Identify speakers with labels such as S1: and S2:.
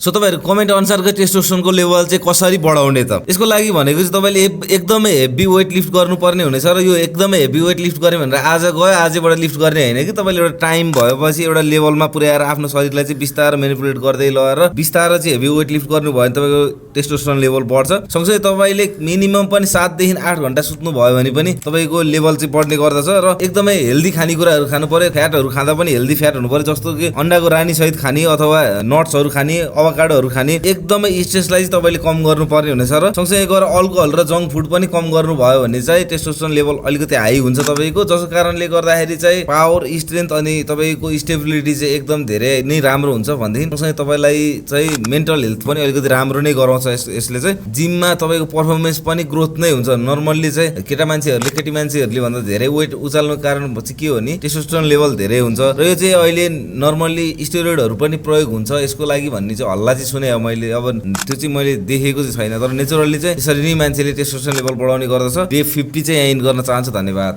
S1: So तपाईहरु comment अनुसारको टेस्टोस्टेरोनको level चाहिँ कसरी बढाउने त यसको लागि भनेको चाहिँ तपाईले एकदमै हेभी वेट लिफ्ट गर्नुपर्ने हुनेछ र यो एकदमै हेभी वेट लिफ्ट गर्यो भनेर आज गयो आजैबाट लिफ्ट गर्ने हैन कि तपाईले एउटा टाइम भएपछि एउटा लेभलमा पुर्याएर आफ्नो शरीरलाई चाहिँ बिस्तारै म्यानिपुलेट गर्दै लगेर बिस्तारै चाहिँ हेभी वेट लिफ्ट गर्नु भयो भने तपाईको टेस्टोस्टेरोन लेभल बढ्छ। सँगसँगै तपाईले मिनिमम पनि 7 देखि 8 घण्टा सुत्नु भयो भने पनि तपाईको लेभल चाहिँ बढ्ने गर्दछ र एकदमै हेल्दी खानेकुराहरू खानु पर्यो। फ्याटहरू खाँदा पनि हेल्दी फ्याट हुनु पर्यो, जस्तो कि अन्डाको रानी सहित खाने अथवा नट्सहरू खाने, अभाकाडोहरू खाने। एकदमै स्ट्रेसलाई चाहिँ तपाईले कम गर्नुपर्ने हुनेछ र सँगसँगै गएर अल्कोहल र जङ्क फुड पनि कम गर्नु भयो भने चाहिँ टेस्टोस्टेरोन लेभल अलिकति हाई हुन्छ तपाईको, जसको कारणले गर्दाखेरि चाहिँ पावर, स्ट्रेन्थ अनि तपाईको स्टेबिलिटी चाहिँ एकदम धेरै नै राम्रो हुन्छ। भनेदेखि सँगसँगै तपाईलाई चाहिँ मेन्टल हेल्थ पनि अलिकति राम्रो नै गराउँछ। यसले चाहिँ जिममा तपाईको पर्फर्मेन्स पनि ग्रोथ नै हुन्छ। नर्मल्ली चाहिँ केटी मान्छेहरूले भन्दा धेरै वेट उचाल्नुको कारण चाहिँ के हो नि टेस्टोस्टेरोन लेभल धेरै हुन्छ र यो चाहिँ अहिले नर्मल्ली स्टेरोइडहरू पनि प्रयोग हुन्छ यसको लागि भन्ने चाहिँ हल्ला चाहिँ सुने मैले। अब त्यो चाहिँ मैले देखेको चाहिँ छैन, तर नेचुरली चाहिँ यसरी नै मान्छेले टेस्टोस्टेरोन लेभल बढाउने गर्दछ। डे 50 चाहिँ यहाँ इन गर्न चाहन्छु। धन्यवाद।